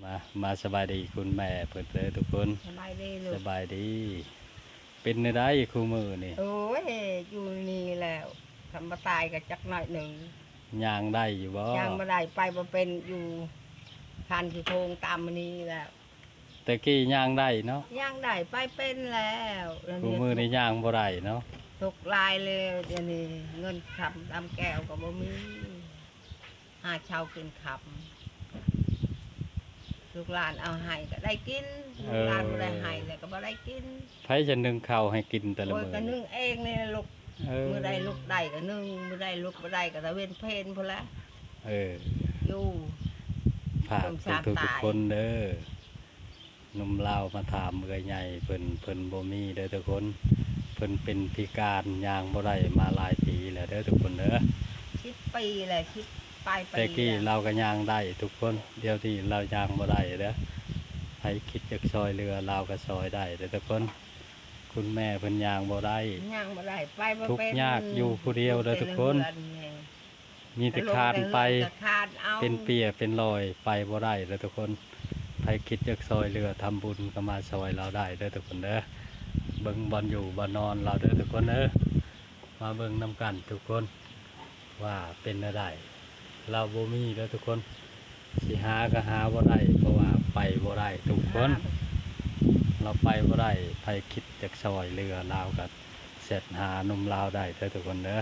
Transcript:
ມາ ມາສະບາຍດີຄຸນແມ່ເພິ່ນເດີທຸກຄົນ. ສະບາຍດີລູກ. ສະບາຍດີ. ເປັນແນວໃດຄູ່ມື້ນີ້? ໂອ້ຍ ຢູ່ນີ້ແລ້ວ ຄັນບໍ່ຕາຍກໍຈັກໜ້ອຍໜຶ່ງ. ຍ່າງໄດ້ຢູ່ບໍ່? ຍ່າງບໍ່ໄດ້ ໄປບໍ່ເປັນ ຢູ່ຄານຂີ້ໂພງຕາມມື້ນີ້ແລ້ວ. ແຕ່ກີ້ຍ່າງໄດ້ເນາະ? ຍ່າງໄດ້ ໄປເປັນແລ້ວ. ຄູ່ມື້ນີ້ຍ່າງບໍ່ໄດ້ເນາະ? ທຸກຫຼາຍເລີຍດຽວນີ້ ເງິນຄຳຕຳແກ້ວກໍບໍ່ມີ. ຫາເຊົ້າກິນຄ່ຳ ລູກຫຼານເອົາໃຫ້ກໍໄດ້ກິນ. ເອີ ລູກຫຼານບໍ່ໄດ້ໃຫ້ແລ້ວກໍບໍ່ໄດ້ກິນ. ໃຜຈະໜຶ້ງເຂົ້າໃຫ້ກິນແຕ່ລະມື້? ໂອ້ຍ ກໍໜຶ້ງເອງນີ້ລະລູກ. ເອີ ມື້ໃດລຸກໄດ້ກໍໜຶ້ງ ມື້ໃດລຸກບໍ່ໄດ້ກໍຕາເວັນເພນພຸ້ນແຫຼະ. ເອີ ຢູ່ ຝາກທຸກໆຄົນເດີ. ໜຸ່ມລາວມາຖາມເອື້ອຍໃຫຍ່ເພິ່ນ ເພິ່ນບໍ່ມີເດີທຸກຄົນ. ເພິ່ນເປັນພິການ ຍ່າງບໍ່ໄດ້ມາຫຼາຍປີແລ້ວເດີທຸກຄົນເດີ. ສິບປີແລ້ວ ສິບປາຍປີແລ້ວ. ແຕ່ກີ້ລາວກໍຍ່າງໄດ້ທຸກຄົນ ດຽວນີ້ລາວຍ່າງບໍ່ໄດ້ເດີ. ໃຜຄິດຢາກຊ່ອຍເຫຼືອລາວກໍຊ່ອຍໄດ້ເດີທຸກຄົນ. ຄຸນແມ່ເພິ່ນຍ່າງບໍ່ໄດ້ ຍ່າງບໍ່ໄດ້ ໄປບໍ່ເປັນ ທຸກຍາກຢູ່ຜູ້ດຽວເດີທຸກຄົນ. ມີແຕ່ຄານໄປ ເປັນເປຍເປັນລອຍ ໄປບໍ່ໄດ້ເດີທຸກຄົນ. ໃຜຄິດຢາກຊ່ອຍເຫຼືອທຳບຸນກໍມາຊ່ອຍລາວໄດ້ເດີທຸກຄົນເດີ. ເບິ່ງບ່ອນຢູ່ບ່ອນນອນລາວເດີທຸກຄົນເດີ. ມາເບິ່ງນຳກັນທຸກຄົນວ່າເປັນແນວໃດ. ລາວບໍ່ມີເດີທຸກຄົນ ຊິຫາກໍຫາບໍ່ໄດ້ ເພາະວ່າໄປບໍ່ໄດ້ທຸກຄົນ. ລາວໄປບໍ່ໄດ້ ໃຜຄິດຢາກຊ່ອຍເຫຼືອລາວກໍແຊັດຫາໜຸ່ມລາວໄດ້ເດີທຸກຄົນເດີ.